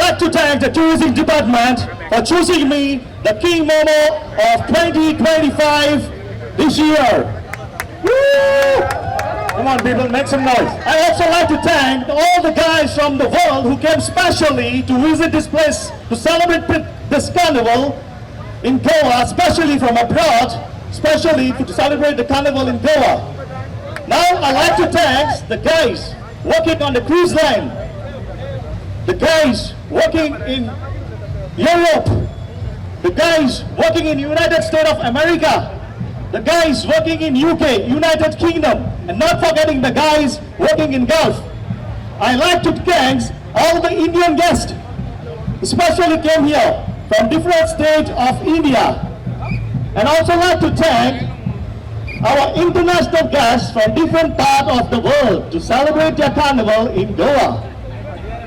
like to thank the tourism department for choosing me the King Momo of 2025 this year. Woo! Come on, people, make some noise. I also like to thank all the guys from the world who came specially to visit this place to celebrate this carnival in Goa, especially from abroad, especially to celebrate the carnival in Goa. Now I'd like to thank the guys working on the cruise line, the guys working in Europe, the guys working in United States of America, the guys working in UK, United Kingdom, and not forgetting the guys working in Gulf. I like to thank all the Indian guests, especially came here from different states of India. And also like to thank our international guests from different parts of the world to celebrate their carnival in Goa.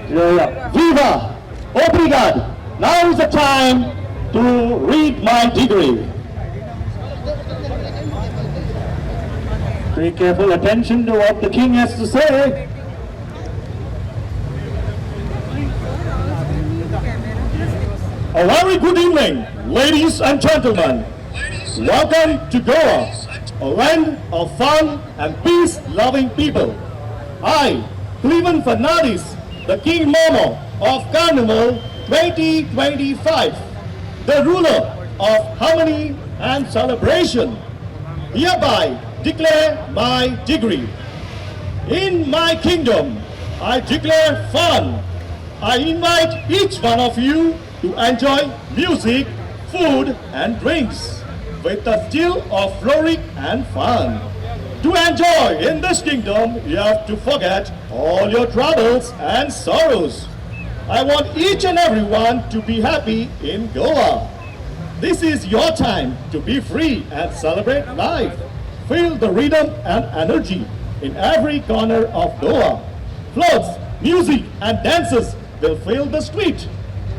Yeah. Viva! Obrigado! Now is the time to read my degree. Pay careful attention to what the king has to say. A very good evening, ladies and gentlemen. Welcome to Goa, a land of fun and peace-loving people. I, Cleveland Fernandes, the King Momo of Carnival 2025, the ruler of harmony and celebration, hereby declare my degree. In my kingdom, I declare fun. I invite each one of you to enjoy music, food, and drinks with a still of frolic and fun. To enjoy in this kingdom, you have to forget all your troubles and sorrows. I want each and everyone to be happy in Goa. This is your time to be free and celebrate life. Feel the rhythm and energy in every corner of Goa. Floats, music, and dances will fill the street.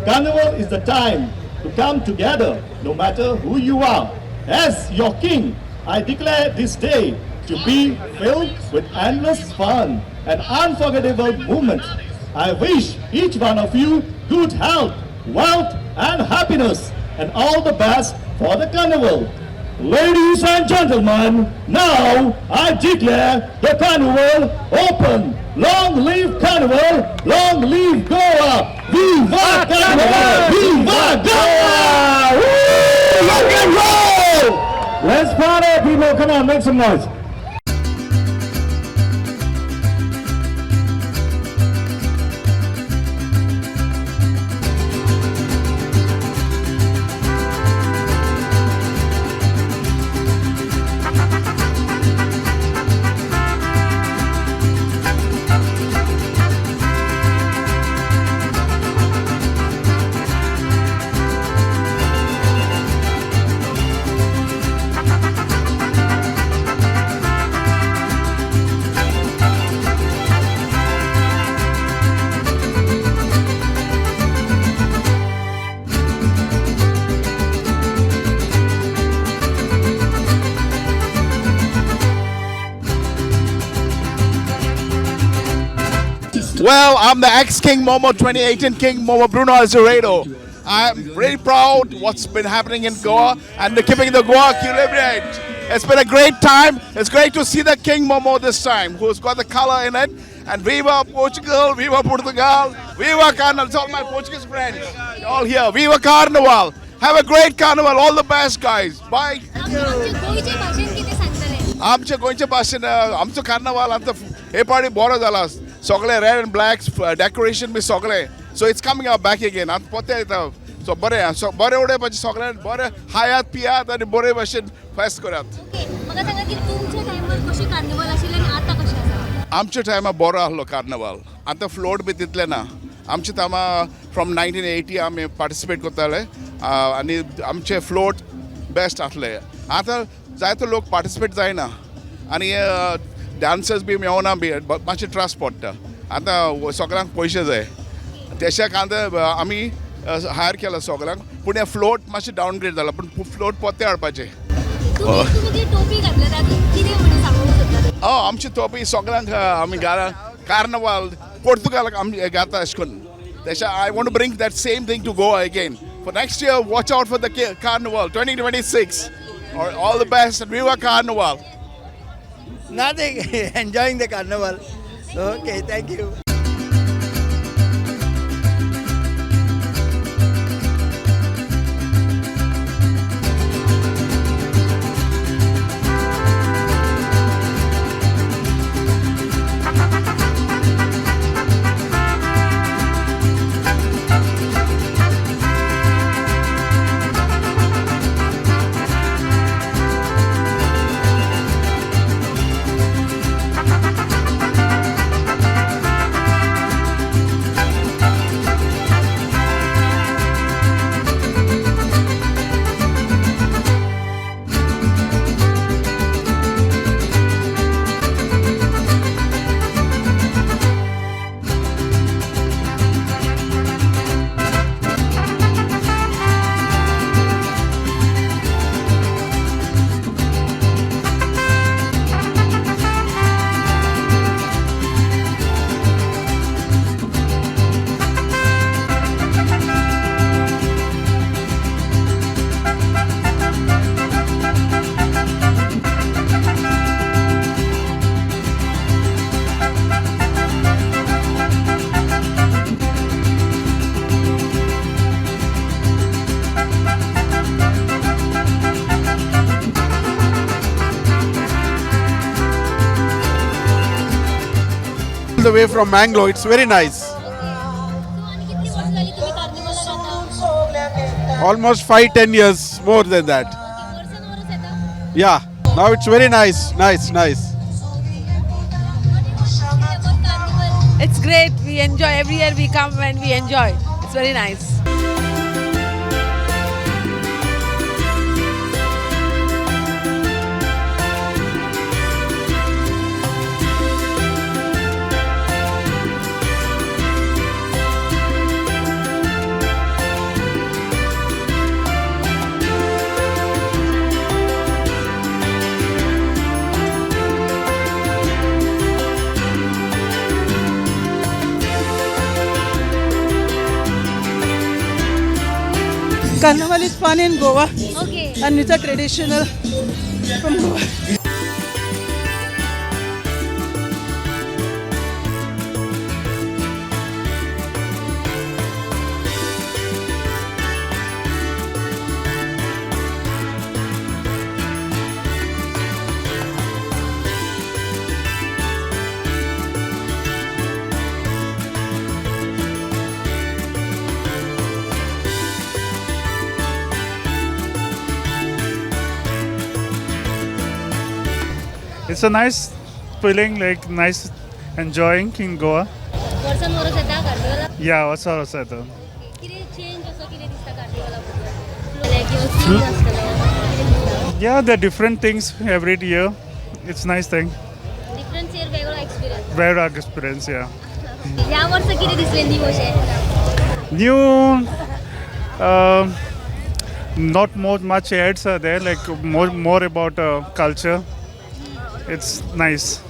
Carnival is the time to come together, no matter who you are. As your king, I declare this day to be filled with endless fun and unforgettable moments. I wish each one of you good health, wealth, and happiness, and all the best for the carnival. Ladies and gentlemen, now I declare the carnival open. Long live Carnival, long live Goa! Viva Carnival! Viva Goa! Woo! Rock and roll! Let's party, people. Come on, make some noise. Well, I'm the ex-King Momo 2018 King Momo Bruno Azeredo. I'm very proud what's been happening in Goa and the keeping the Goa equilibrium. It's been a great time. It's great to see the King Momo this time, who's got the color in it. And viva Portugal, viva Portugal, viva Carnival. It's all my Portuguese friends, all here. Viva Carnival. Have a great carnival. All the best, guys. Bye. आमचे गोंयचे भाशेन कितें सांगतले? आमच्या गोंयच्या भाशेन आमचो Cornwall आमचो हे पावटी बरो जाला. सगळे रेड अँड ब्लॅक डेकोरेशन बी सगळे, so it's coming up back again. आतां पोते येता, सो बरें, सो बरें उडोवपाचें सगळ्यांक, बरें खायात पियात आनी बरे भाशेन फेस्त करात. ओके, म्हाका सांगा की तुमच्या टायमार कशें कार्निवल आशिल्लें आनी आतां कशें आसा? आमच्या टायमार बरो आहलो कार्नवाल. आतां फ्लोट बी तितलें ना. आमच्या टायमार फ्रॉम 1980 आमी पार्टिसिपेट करताले आनी आमचे फ्लोट बेस्ट आसले. आतां जायते लोक पार्टिसिपेट जायना आनी डांसर्स बी मेवना बी, मातशें त्रास पडटा. आतां सगळ्यांक पयशे जाय, तेशाक आतां आमी हायर केला सगळ्यांक. पूण हे फ्लोट मातशें डावनग्रेड जाला, पूण फ्लोट पोत्ते हाडपाचें. तुमी तुमी जी टोपी घातल्या तातूंत कितें म्हणून सांगूंक सोदता? हय, आमची टोपी सगळ्यांक आमी घाला. कार्नवाल पोर्तुगालाक आमी घाता अशें करून. तेशा I want to bring that same thing to Goa again for next year. Watch out for the Carnival 2026. All the best. Viva Carnival. Nothing. Enjoying the carnival. Okay, thank you. All the way from Mangalore. It's very nice. So आनी कितली वर्सां जाली तुमी कार्निवलाक आता? Almost 5-10 years, more than that. वर्सान वर्स येता? Yeah. Now it's very nice, nice, nice. About Carnival? It's great. We enjoy every year. We come and we enjoy. It's very nice. Carnival is fun in Goa and it's a traditional from Goa. It's a nice feeling, like nice enjoying in Goa. वर्सान वर्स येता कार्निवलाक? Yeah, what's up, what's up? कितें change असो कितें दिसता कार्निवला बद्दल किंवा scene आसतलो कितें दिसता? Yeah, there are different things every year. It's nice thing. Different year वेगळो एक्सपिरियन्स. Very experience, yeah. ह्या वर्सा कितें दिसलें न्यू अशें? New, not more much ads are there. Like more about culture. It's nice.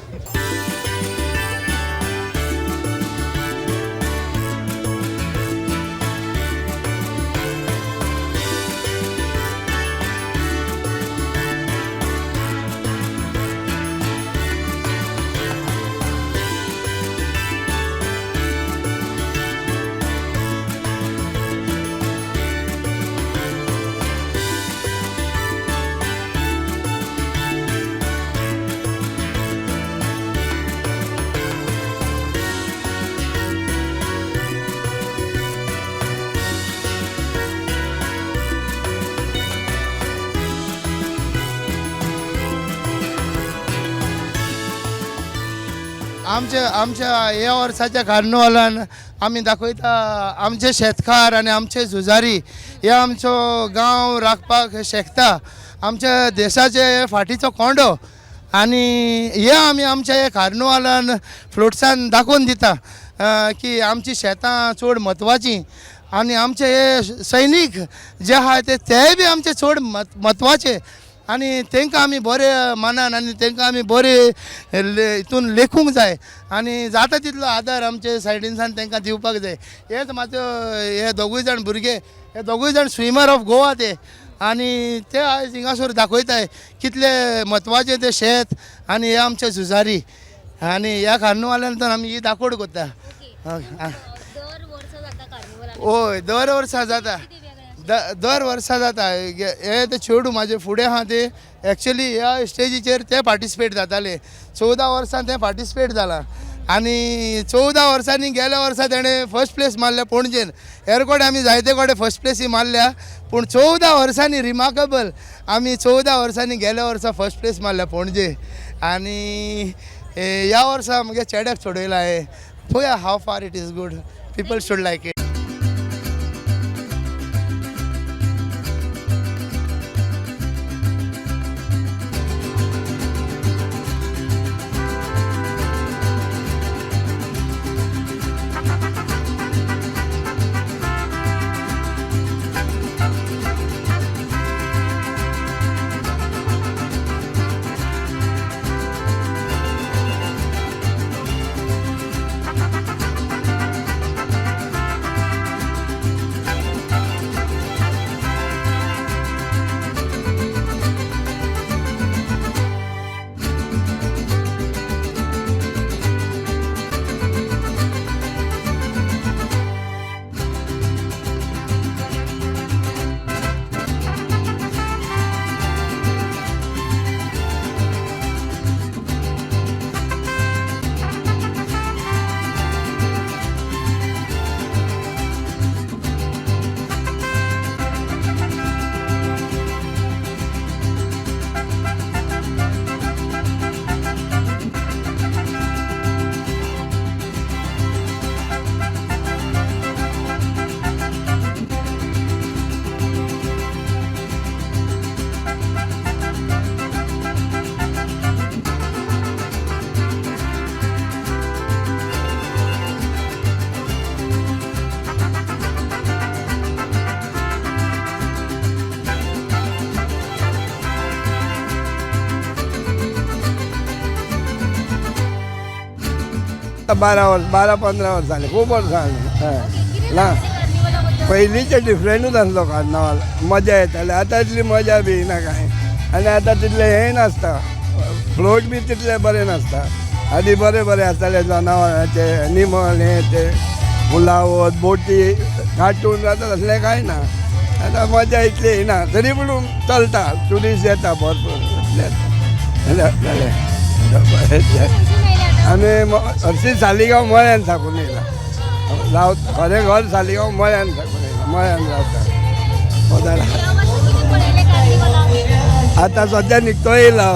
आमच्या आमच्या ह्या वर्साच्या कार्निवालान आमी दाखयता आमचे शेतकार आनी आमचे झुजारी हे आमचो गांव राखपाक शकता, आमच्या देशाचे फाटीचो कोंडो, आनी हे आमी आमच्या हे कार्निवालान फ्लोट्सान दाखोवन दिता की आमची शेतां चड म्हत्वाचीं आनी आमचे हे सैनीक जे आहा ते तेय बी आमचे चड म्हत्वाचे. आनी तांकां आमी बरे मानान आनी तांकां आमी बरे हितून लेखूंक जाय आनी जाता तितलो आदार आमचे सायडीनसान तांकां दिवपाक जाय. हेच म्हाजो हे दोगूय जाण भुरगे, हे दोगूय जाण स्विमर ऑफ गोवा ते, आनी ते आयज हिंगासर दाखयताय कितले म्हत्वाचें तें शेत आनी हे आमचे झुजारी आनी ह्या कार्निवालान तर आमी ही दाखोवड करता. दर वर्सा जाता कार्निवल? हय, दर वर्सा जाता, दर वर्सा जाता. हे ते चेडूं म्हाजे फुडें आहा ते एक्चुली ह्या स्टेजीचेर ते पार्टिसिपेट जाताले. 14 वर्सां ते पार्टिसिपेट जालां आनी 14 वर्सांनी गेल्या वर्सा तेणें फर्स्ट प्लेस मारल्या पणजेन. हेर कडेन आमी जायते कडेन फर्स्ट प्लेसी मारल्या, पूण 14 वर्सांनी रिमार्केबल आमी 14 वर्सांनी गेल्या वर्सा फर्स्ट प्लेस मारल्या पणजे. आनी ह्या वर्सा म्हगे चेड्याक सोडयला हें. पळोवया how far it is good, people should like it. 12 वर्स, 12-15 वर्स जालीं, खूब वर्सां जालीं. हय ना, पयलींचे डिफरंटूच आसलो कार्नावाल, मजा येताली. आतां इतली मजा बी ना कांय, आनी आतां तितलें हेंय नासता, फ्लोट बी तितले बरें नासता. आदी बरें बरें आसताले जनावरांचे, एनिमल हें ते फुलावत बोटी कार्टून जाता, तसलें कांय ना. आतां मजा इतली येना, तरी पूण चलता, ट्युरिस्ट येता भरपूर. जालें. आमी हरशी सालिगांव मळ्यान साकून येयला, राव खरें घर सालिगांव मळ्यान साकून येयला, मळ्यान रावता. आतां सद्या निकतो येयला,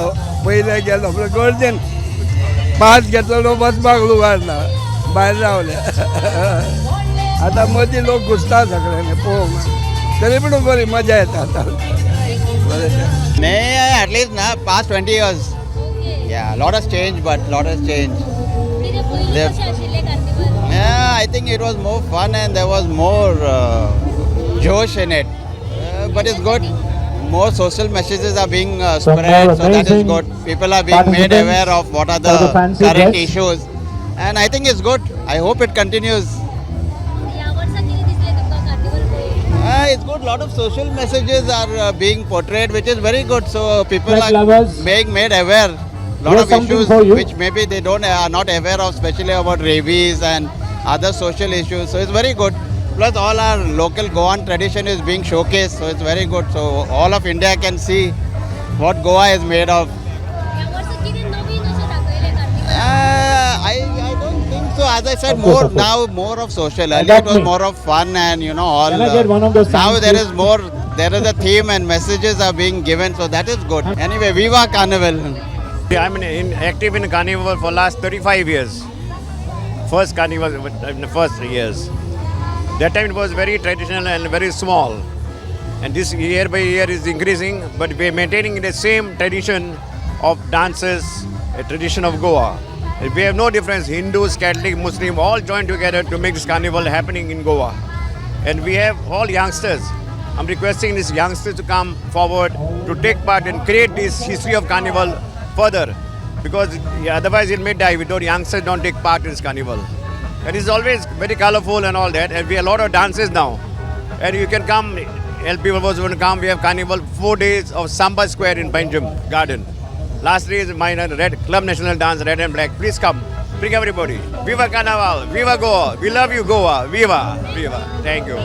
पयले गेलो पूण गर्देन पास घेतलो न्हू वचपाक लुगार ना, भायर रावले. आतां मदीं लोक घुसता सगळ्यांनी पळोवंक, तरी पूण बरी मजा येता आतां. बरें. एटलीस्ट ना past 20 years. Yeah, lot has changed, but lot has changed. Yeah, I think it was more fun and there was more josh in it. But it's good. More social messages are being spread, so that is good. People are being made aware of what are the current issues, and I think it's good. I hope it continues. It's good. Lot of social messages are being portrayed, which is very good. So people are being made aware. Lot of issues which maybe they don't are not aware of, especially about rabies and other social issues. So it's very good. Plus all our local Goan tradition is being showcased, so it's very good. So all of India can see what Goa is made of. I don't think so. As I said, more now, more of social. Earlier it was more of fun and you know all. Now there is more. There is a theme and messages are being given, so that is good. Anyway, Viva Carnival. I'm active in Carnival for last 35 years. First Carnival in the first 3 years. That time it was very traditional and very small. And this year by year is increasing, but we are maintaining the same tradition of dances, a tradition of Goa. We have no difference, Hindus, Catholic, Muslim, all join together to make this carnival happening in Goa. And we have all youngsters. I'm requesting these youngsters to come forward to take part and create this history of Carnival further, because otherwise it may die without youngsters don't take part in this Carnival. And it's always very colorful and all that, and we have a lot of dances now. And you can come, help people who want to come. We have Carnival 4 days of Samba Square in Panjim Garden. Last day is my red club national dance, red and black. Please come, bring everybody. Viva Carnival, Viva Goa, we love you Goa, Viva, Viva. Thank you.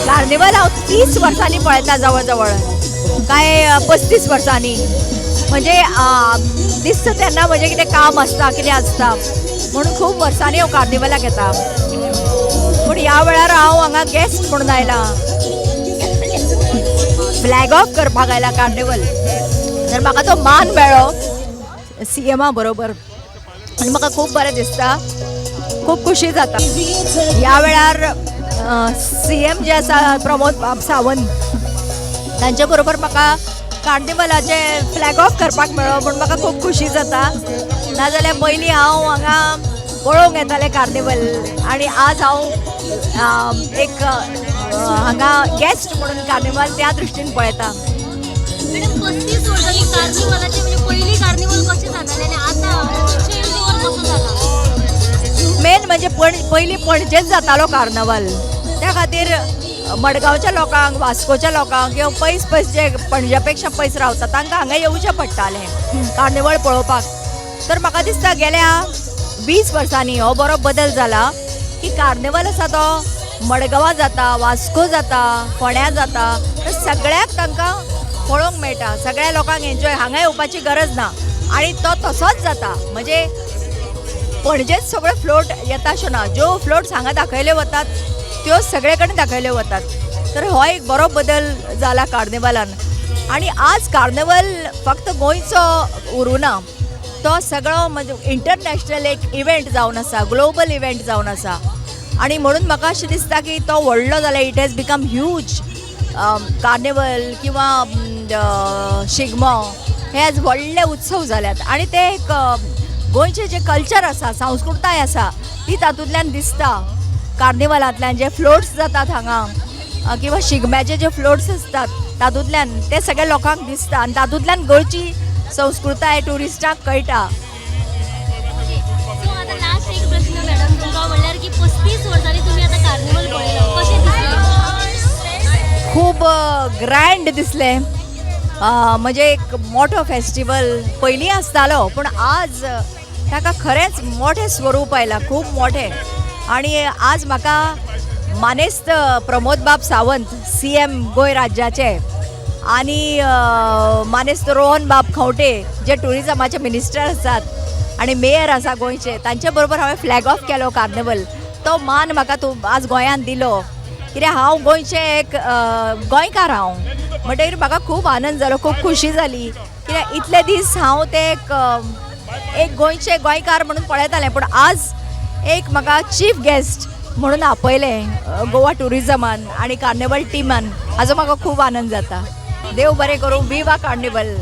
Carnival हांव 30 वर्सांनी पळयता जवळ जवळ काय 35 वर्सांनी म्हणजे दिसता तेन्ना म्हणजे कितें काम आसता कितें आसता म्हणून खूब वर्सांनी हांव कार्निवलाक येता. पूण ह्या वेळार हांव हांगा गेस्ट म्हणून आयलां, फ्लॅग ऑफ करपाक आयला कार्निवल. तर म्हाका तो मान मेळ्ळो सी एमा बरोबर आनी म्हाका खूब बरें दिसता, खूब खुशी जाता. ह्या वेळार सी एम जे आसा प्रमोद बाब सावंत तांचे बरोबर म्हाका कार्निवलाचे फ्लॅग ऑफ करपाक मेळ्ळो म्हूण म्हाका खूब खुशी जाता. नाजाल्यार पयलीं हांव हांगा पळोवंक येतालें कार्निवल आनी आज हांव एक हांगा गेस्ट म्हणून कार्निवल त्या दृश्टीन पळयता. मॅडम, 35 वर्सांनी कार्निवलाचे म्हणजे पयलीं कार्निवल कशें जातालें आनी आतां चेंज ओवर कसो जाला? मेन म्हणजे पयलीं पणजेच जातालो कार्निवल, त्या खातीर मडगांवच्या लोकांक, वास्कोच्या लोकांक किंवा पयस पयस जे पणजे पेक्षा पयस रावता तांकां हांगा येवचें पडटालें कार्निवल पळोवपाक. तर म्हाका दिसता गेल्या 20 वर्सांनी हो बरो बदल जाला की कार्निवल आसा तो मडगांवां जाता, वास्को जाता, फोंड्यां जाता, तर सगळ्याक तांकां पळोवंक मेळटा, सगळ्या लोकांक एन्जॉय, हांगा येवपाची गरज ना आनी तो तसोच जाता. म्हणजे पणजेच सगळे फ्लोट येता अशें ना, ज्यो फ्लोट्स हांगा दाखयले वतात त्यो सगळे कडेन दाखयले वतात. तर हो एक बरो बदल जाला कार्निवलान. आनी आज कार्निवल फक्त गोंयचो उरूना, तो सगळो म्हणजे इंटरनॅशनल एक इव्हेंट जावन आसा, ग्लोबल इव्हेंट जावन आसा. आनी म्हणून म्हाका अशें दिसता की तो व्हडलो जाला, it has become huge. Carnival किंवा शिगमो हे आज व्हडले उत्सव जाल्यात आनी ते एक गोंयचें जें कल्चर आसा, संस्कृताय आसा ती तातूंतल्यान दिसता. कार्निवलांतल्यान जे फ्लोट्स जातात हांगा किंवा शिगम्याचे जे फ्लोट्स आसतात तातूंतल्यान ते सगळे लोकांक दिसता आनी तातूंतल्यान गोंयची संस्कृताय ट्युरिस्टांक कळटा. सो आतां लास्ट एक प्रश्न मॅडम तुमकां, म्हणल्यार की 35 वर्सांनी तुमी आतां कार्निवल पळयलो, कशें दिसलें? खूब ग्रँड दिसलें. म्हणजे एक मोठो फेस्टिवल पयलीं आसतालो, पूण आज ताका खरेंच मोठें स्वरूप आयलां, खूब मोठें. आनी आज म्हाका मानेस्त प्रमोद बाब सावंत, सीएम गोंय राज्याचे, आनी मानेस्त रोहन बाब खंवटे जे टुरिजमाचे मिनिस्टर आसात आनी मेयर आसा गोंयचे, तांचे बरोबर हांवें फ्लॅग ऑफ केलो कार्निवल. तो मान म्हाका तूं आज गोंयान दिलो, कित्याक हांव गोंयचें एक गोंयकार हांव म्हणटगीर म्हाका खूब आनंद जालो, खूब खुशी जाली, कित्याक इतले दीस हांव ते एक गोंयचे गोंयकार म्हणून पळयतालें, पूण आज एक म्हाका चीफ गेस्ट म्हणून आपयलें गोवा टुरिजमान आनी कार्निवल टिमान, हाजो म्हाका खूब आनंद जाता. देव बरें करूं. विवा कार्निवल.